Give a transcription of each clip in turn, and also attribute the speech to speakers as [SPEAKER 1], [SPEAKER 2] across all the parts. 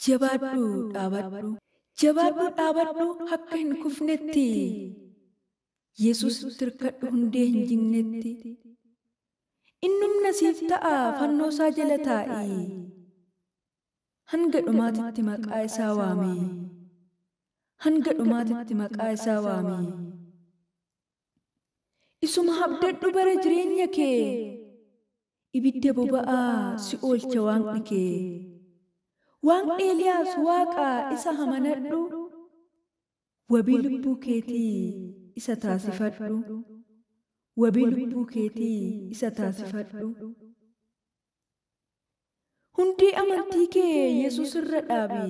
[SPEAKER 1] Jabaadhu dhaabadhu. Jabaadhu dhaabadhu akka hin kufnetti. Yesuusitti hirkadhu hundee hin jignetti. Innumna siif ta'a fannoo isaa jala taa'i. Hanga dhumaatitti maqaa isaa waami. Hanga dhumaatitti maqaa isaa waami. Isuma abdadhu bara jireenya kee. Ibidda boba'aa si oolcha waaqni kee. Waaqni Eeliyaas waaqa isa amanadhu. Wabii lubbuu keetii isa taasifadhu. Wabii lubbuu keetii isa taasifadhu. Hundee amantii kee Yesuus irra dhaabi.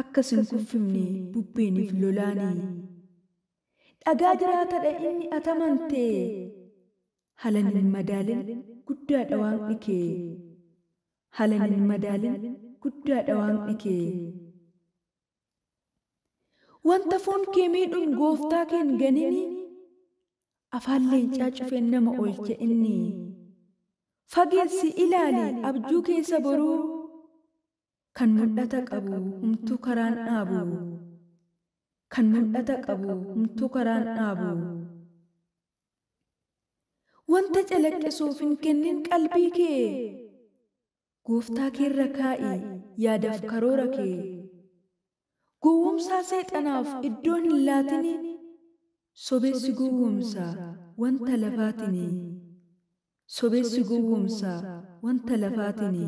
[SPEAKER 1] Akkas hin kuffifne bubbeeniif lolaani. Dhagaa jiraatadha inni atamante. Halan hin madaalin guddaadha waaqni kee. Halan hin madaalin guddaadha waaqni kee. Wanta foon kee miidhuun gooftaa kee hin ganini. Afaan leencaa cufeen nama oolche inni. Fageessi ilaali abjuu keessa boruu. Kan mul'ata qabu humtuu karaan dhaabu. Kan mul'ata qabu humtuu karaan dhaabu. Wanta calaqqisuuf hin kennin qalbii kee. Gooftaa keerra kaa'i yaadaaf karoora kee. Gowwoomsaa seexanaaf iddoon hin laatini. Sobeessi gowwoomsa wanta lafaatini. Sobeessi gowwoomsa wanta lafaatini.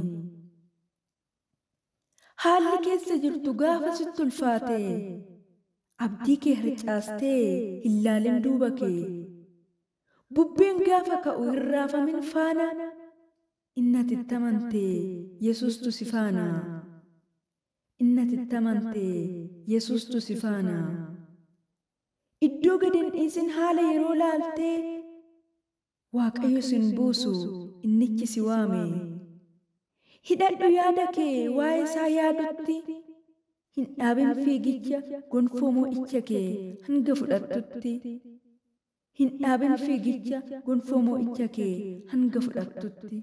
[SPEAKER 1] Haalli keessa jirtu gaafa sitti ulfaate. Abdii kee harcaastee hin laalin duuba kee. Bubbeen gaafa ka'u hin raafamin faana. Inni ati itti amante Yesuustu si faana. Inni ati itti amante Yesuustu si faana. Iddoo gad hin dhiisin haala yeroo laaltee. Waaqayyo sin buusu innichi si waame. Hidhadhu yaada kee waa'ee isaa yaadutti. Hin dhaabin fiigicha gonfoo mo'icha kee hanga fudhattutti. Hin dhaabin fiigicha gonfoo mo'icha kee hanga fudhattutti.